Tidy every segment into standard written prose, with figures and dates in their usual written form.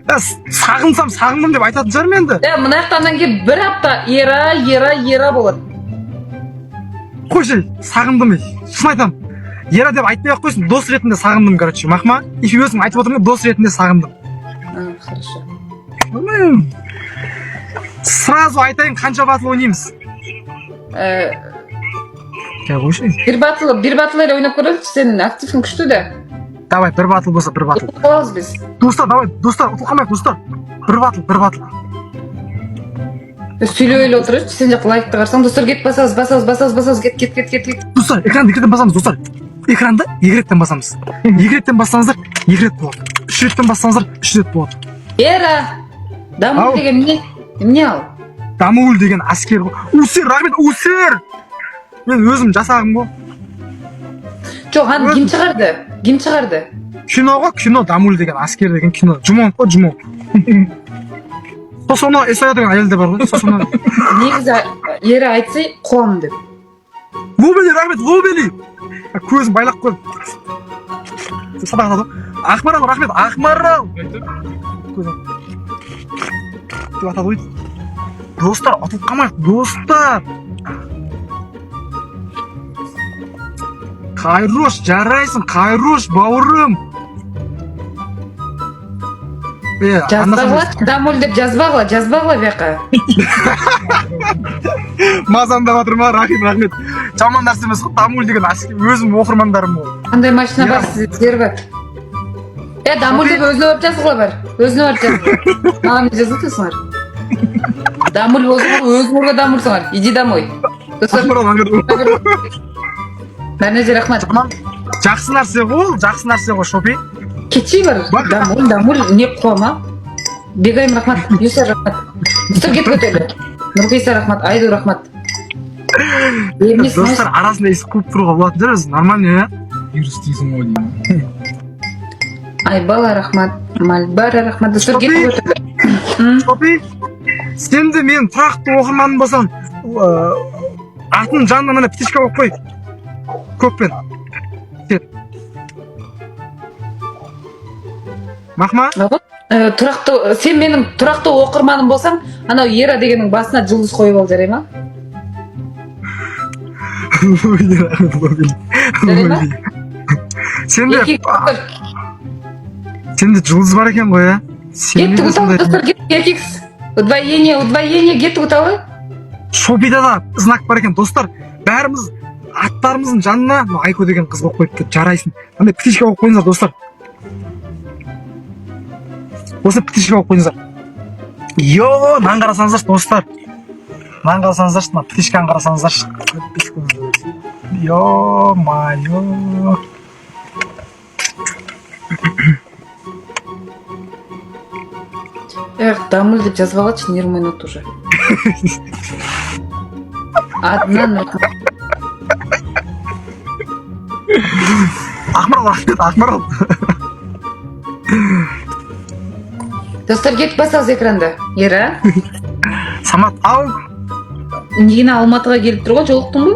Сағынсам, сағындым деп айтатын шығармын енді. Е, мына жақтан кейін бір апта Ера, Ера, Ера болады. Қойшы, сағындым, ей. Шын айтамын. Ера деп айтпай ақ қойсын, дос ретінде сағындым, короче, мақма. И өзім айтып отырмын ғой, дос ретінде сағындым. А, хорошо. Нормально. Сразу айтайын, қанша батыл ойнаймыз? Қойшы. Бір батыл, бір батыл эле ойнап көрелүчү, сенин активиң күчтүү да. Давай, бір батыл болса, бір батыл. Утуп калабыз биз. Достар, давай, достар, ұтылып қалмайық, достар. Бір батыл, бір батыл. Сүйлөп эле отурайынчы, сен жакта лайкты карасаң, достар, кет, басабыз, басабыз, басабыз, басабыз, кет, кет, кет, кет, кет. Достар, экранды екі реттен басамыз, достар. Экранды екі реттен басамыз. Екі реттен бассаңыздар, екі рет болады. Үш реттен бассаңыздар, үш рет болады. Эра, Дамыл Ау. деген эмне? Эмне ал? Дамул деген әскер ғой. Усер, рахмет, Усер. Мен өзім жасағым ғой. Жок, аны ким чыгарды? Ким чыгарды? Кино ғой, кино, Дамул деген әскер деген кино. Жумонг қой, Жумонг. Сосоно Эсая деген әйел де бар ғой. Сосоно. Негизи Эра айтса, куам деп. Лобели, рахмет, Лобели. Көзін байлап қойып. Садақ атады ғой. Ақмарал, рахмет, Ақмарал. Көзін. Деп атады ғой. Достар, ұтылып қалмайық, достар. Қайрош, жарайсың, Қайрош, бауырым. Е, Жазбагыла, Дамул деп жазбагыла, жазбагыла бияка. Мазамдап жатыр ма? Рахмет, рахмет. Жаман нәрсе емес қой, Дамул деген әскер, өзім оқырмандарым ол. Кандай машина бар сиздерби? Э, Дамул деп өзүнө барып жазгыла бар. Өзүнө барып жазгыла. Мага эмне жазып атасыңар? Дамул болсоңор, өзүңөргө дамулсуңар. Иди домой. Достар, Ақмарал, рахмет. Баарыңызга рахмат. Жаман, жақсы нәрсе ғой ол, жақсы нәрсе ғой, Шопи. Кетчи бар. Бак- Дамул, Дамул эмне куам, а? Бегайым, рахмат. Юсар, рахмат. Достар, кетип өтөлү. Нуркыйса, рахмат. Айду, рахмат. Эмне? Достар, арасында естіп қуып тұруға болатын шығар өзі, нормально, иә? Вирус дейсің ғой деймін. Айбала, рахмат. Мальбара, рахмат. Достар, кетип өтөлү. Шопи, сен де менің тұрақты оқырманым болсаң, атының жанына міне птичка қойып қой. Көкпен. Сен. Мақма? Тұрақты, сен менің тұрақты оқырманым болсаң, анау Ера дегеннің басына жұлдыз қойып ал, жарай ма? Жарай ма? Сенде, Еркек достар, сенде жұлдыз бар екен ғой, иә? Сенде кеттік де уталы, сондай. достар, кеттік, еркек. Удвоение, удвоение, кеттік уталы. Шопида да знак бар екен, достар. Бәріміз аттарымыздың жанына мына Айко деген қыз қойып қойыпты, жарайсың. Андай птичка қойып қойыңыздар, достар. Осы птичка қойып қойыңыздар. Йо, мынаны қарасаңыздаршы, достар. Мынаны қарасаңыздаршы, мына птичканы қарасаңыздаршы. Ё-моё. Эх, Дамыл деп жазып алачы, нервім ойнады уже. Аднан, рахмат. Ақмарал, рахмет, Ақмарал. Достар, кетіп басабыз экранда. Ера, Самат, ау, Нигина Алматыға келіп тұр ғой, жолықтың ба?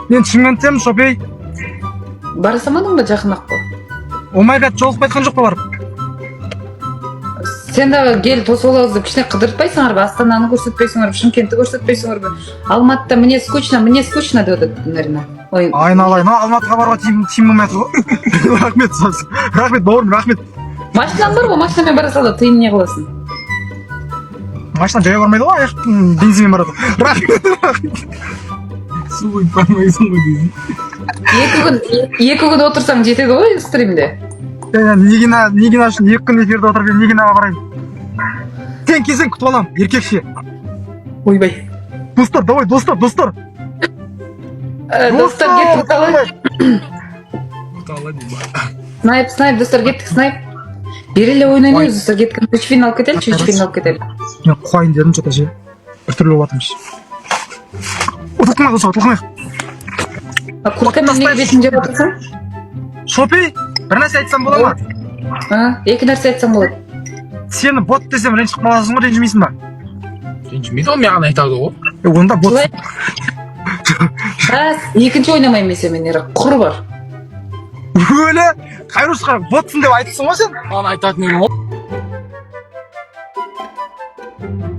Мен Шымкенттемін, Шопей. Бара салмадың ба, жақын ақ қой? Oh my god, жолықпай айтқан жоқ па барып? Сен дағы кел, тосып алабыз деп кішкене қыдыртпайсыңар ба? Астананы көрсетпейсіңер бе? Шымкентті көрсетпейсіңер бе? Алматыда мне скучно, мне скучно деп атат Нарина. Ой, Айналайын, Алматыға баруға тиым болмай жатыр ғой. Рахмет, рахмет, бауырым, рахмет. Машинаң бар ғой, машинамен бара сал да, тыйын не қыласың? Машина жаяу бармайды ғой, аяқ бензинмен барады. Рахмет, рахмет. Су құйып бармайсың ғой дейсің. 2 күн, 2 күн отырсаң жетеді ғой стримде. Нигина, Нигина үшін 2 күн эфирде отырып, мен Нигинаға барайын. Сен келсең, күтіп аламын, еркекше. Ойбай. Достар, давай, достар, достар. Достар, кеттік қалай? Құтала деймін. Снайп, снайп, достар, кеттік, снайп. Бері эле ойын ойнайбыз, достар, кеттік. Үч финал кетеличи, үч финал кетели. Мен қуайын дедім, что-то ше. Біртүрлі болып жатырмын. Ұтылып қалмайық, достар, ұтылып қалмайық. А курткамен неге бетін жеп отырсың? Шопи, бір нәрсе айтсам бола ма? А, екі нәрсе айтсаң болады. Сені бот десем ренжіп қаласың ғой, ренжімейсің ба? Ренжімейді ғой, маған айтады ғой. Е, онда бот. Солай. Рас, екінші ойнамаймын мен сенімен, Ера, құр бар. Өлі, Қайрушқа ботсың деп айтыпсың ғой сен. Маған айтатын едің ғой. Ой.